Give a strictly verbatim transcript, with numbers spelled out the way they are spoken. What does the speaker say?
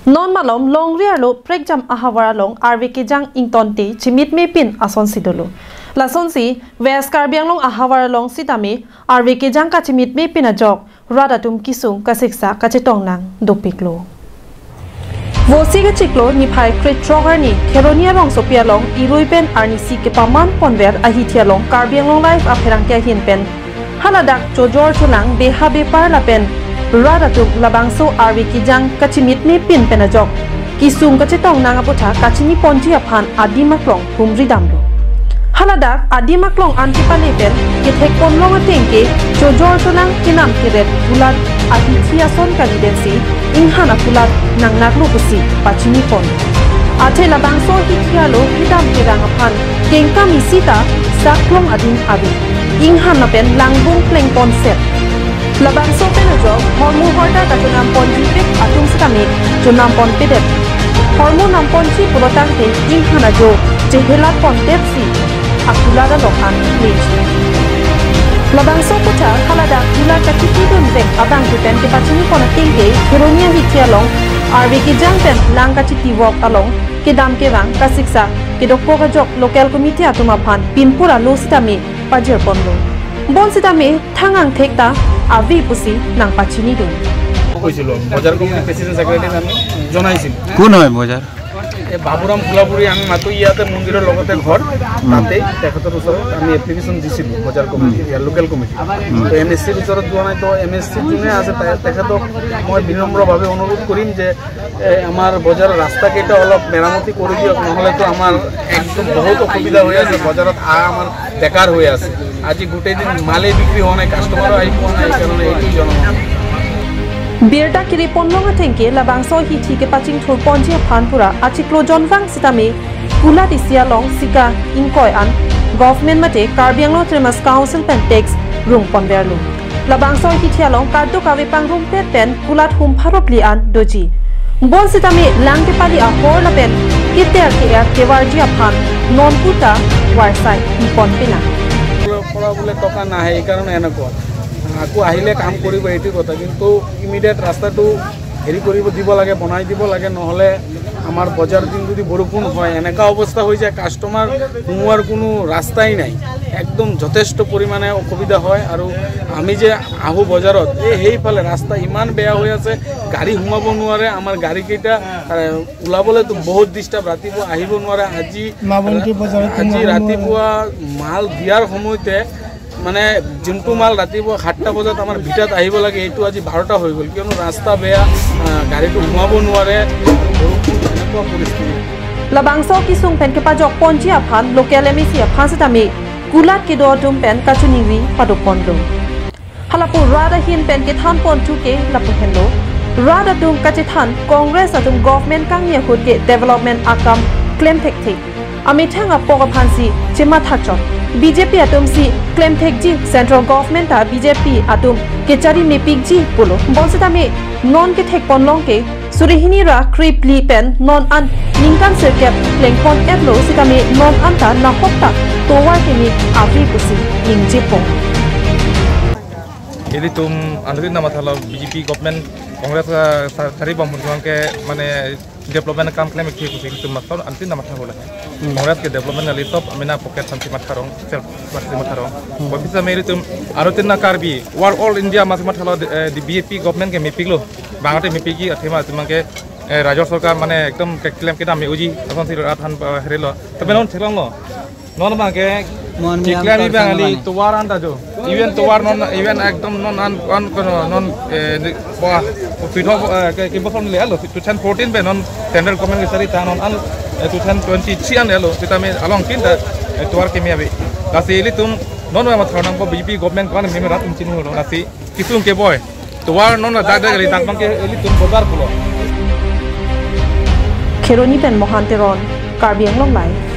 Non malom longri arlo prekjam ahavar along arve kejang ingtonte chimitme pin asonsi dolo. Lasonsi West Karbi Anglong ahavar along sitame arve kejang kachimitme pin ajok rat atum kesung kasiksak kachetong nang dopiklo. Vosi kachiklo niphai krethrok arni Kheroni arongsopi along irui pen arnisi kepaman ponver ahithi along Karbi Anglong Live apherangke ahin pen haladak chojor chonang beha bepar lapen rat atum labangso arve kejang kachimitme pin pen ajok kesung kachetong nang apotha kachini ponji aphan adim aklong humri damlo. Haladak adim aklong an kepale pen kethek ponlong ateng ke chojor chonang kenam keret kulat ahithi ason kalidensi inghan akulat nangnaklo pusi pachini pon. Athe labangso ahithi alo kedam kerang aphan kengkam isi ta saklong adim ave. Inghan lapen langbung pleng ponset. Labangso pen ajok hormu horda kachonam ponji pek atum sitame chonam ponpedet. Hormu nam ponji pulotangte inghan ajo chehelat pondet si akulat along an leji. Labangso apotha haladak kulat kachiti dunvek abang pen kepachini pon ateng ke Kheroni ahithi along arve kejang pen lang kachiti vok along kedam kerang kasiksak kedokok ajok local committee atum aphan pinpur alo sitame pajir ponlo. Bonsitame thang angthek ta ave pusi nangpachini dun. কৈছিলো, বজাৰ কমিটিৰ প্ৰেচিডেণ্ট ছেক্ৰেটাৰীক আমি জনাইছিলো। কোন হয় বজাৰ? এই বাবুৰাম ফুলাবুৰী, আমি মাতো ইয়াতে মন্দিৰৰ লগতে ঘৰ, তাতেই তেখেতৰ ওচৰত আমি এপ্লিকেশ্যন দিছিলো বজাৰ কমিটি, ইয়াৰ লোকেল কমিটি। তো এম এছ চিৰ ওচৰত যোৱা নাই, তো এম এছ চি যোনে আছে তে-, তেখেতক মই বিনম্ৰভাৱে অনুৰোধ কৰিম যে এ, আমাৰ বজাৰৰ ৰাস্তাকেইটা অলপ মেৰামতি কৰি দিয়ক, নহ'লেতো আমাৰ একদম বহুত অসুবিধা হৈ আছে, বজাৰত অহা আমাৰ বেকাৰ হৈ আছে। আজি গোটেই দিন মালেই বিক্ৰী হোৱা নাই, কাষ্টমাৰো আহি পোৱা নাই, সেইকাৰণে এইটোৱেই জনাব। Birta kiri ponlong ateng ke labangso ahithi kepachingthur ponji aphan pura achiklo jonvang sitame kulat isi along sika ingkoi an government mate Karbi Anglong Autonomous Council pen tax rung ponverlo. Labangso ahithi along kadokave pangrumpet pen kulat hum pharo phli an doji. Bonsitame lang kepali ahor lapen keter ke-er kevarji aphan non puta varsai ipon pinang. পৰা বোলে টকা নাহে, এইকাৰণে এনেকুৱা। আকৌ আহিলে কাম কৰিব, এইটো কথা, কিন্তু ইমিডিয়েট ৰাস্তাটো হেৰি কৰিব দিব লাগে, বনাই দিব লাগে, নহ'লে আমাৰ বজাৰ দিন যদি বৰষুণ হয়, এনেকা অৱস্থা হৈ যায়, কাষ্টমাৰ সোমোৱাৰ কোনো ৰাস্তাই নাই, একদম যথেষ্ট পৰিমাণে অসুবিধা হয়। আৰু আমি যে আহোঁ বজাৰত, এই সেইফালে ৰাস্তা ইমান বেয়া হৈ আছে, গাড়ী সোমাব নোৱাৰে, আমাৰ গাড়ীকেইটা, আহ, ওলাবলৈতো বহুত ডিষ্টাৰ্ব, ৰাতিপুৱা আহিব নোৱাৰে। আজি মা বন্তি বজাৰত আজি সোমাব নোৱাৰে। ৰাতিপুৱা মাল দিয়াৰ সময়তে মানে যোনটো মাল ৰাতিপুৱা সাতটা বজাত আমাৰ ভিটাত আহিব লাগে, এইটো আজি বাৰটা হৈ গ'ল, কিয়নো ৰাস্তা বেয়া, আহ, গাড়ীটো সোমাব নোৱাৰে, বৰষুণ, এনেকুৱা পৰিস্থিতি। Labangso kesung pen kepajok ponji aphan local M A C aphan sitame kulat kedo atum pen kachiningri paduk ponlo. Halapu rat ahin pen kethan ponthu ke lapu henlo. Rat atum kachethan Congress atum government kangni ahut ke development akam klem thekthe. Amethang apok aphansi chematha chot. B J P atumsi klem thekji, central government ta B J P atum kechari mepikji pulo. Bonsitame non kethek ponlong ke suri hini ra kre phli pen non an ningkan sirkep plengpon etlo sitame non anta nahok ta tovar keme ave pusi ningjepo. Ilitum anuri namathalo B J P government Congress, ah, sa-, sari bom ke mane development kam klem ikhi kusi tum maston antin nama thang bola. Hmm. Congress ke development nali top, amena pocket samsi matharong, self samsi matharong. Hmm. Bapisa meri tum arutin na Karbi, war all India masi mathalo, eh, di B J P government ke mepiklo. Bangate mepikji athema tumang ke, eh, Rajya Sarkar mane ekdom ke klem kedam me uji, ason si rat han, eh, herelo. Tapi non thelong lo. Non bang ke, mon mi keklem am bang kar ali, sana tovar anta jo. Even tovar non, even ekdom non an, an kono non, eh, ni, wah, pithok, eh, ke, ke boson le alo, two thousand fourteen pe non central government ke sari ta non an, eh, two thousand twenty-three an alo, sitame along kinta, eh, tovar keme ave. Lasi ilitum, non ma matha nangpo B J P government ko an meme rat um chini ho, lasi kesung keboi. Tovar non dak dak ali dak bang ke ilitum bojar pulo. Kheroni pen Mohan Teron, Karbi Anglong Live.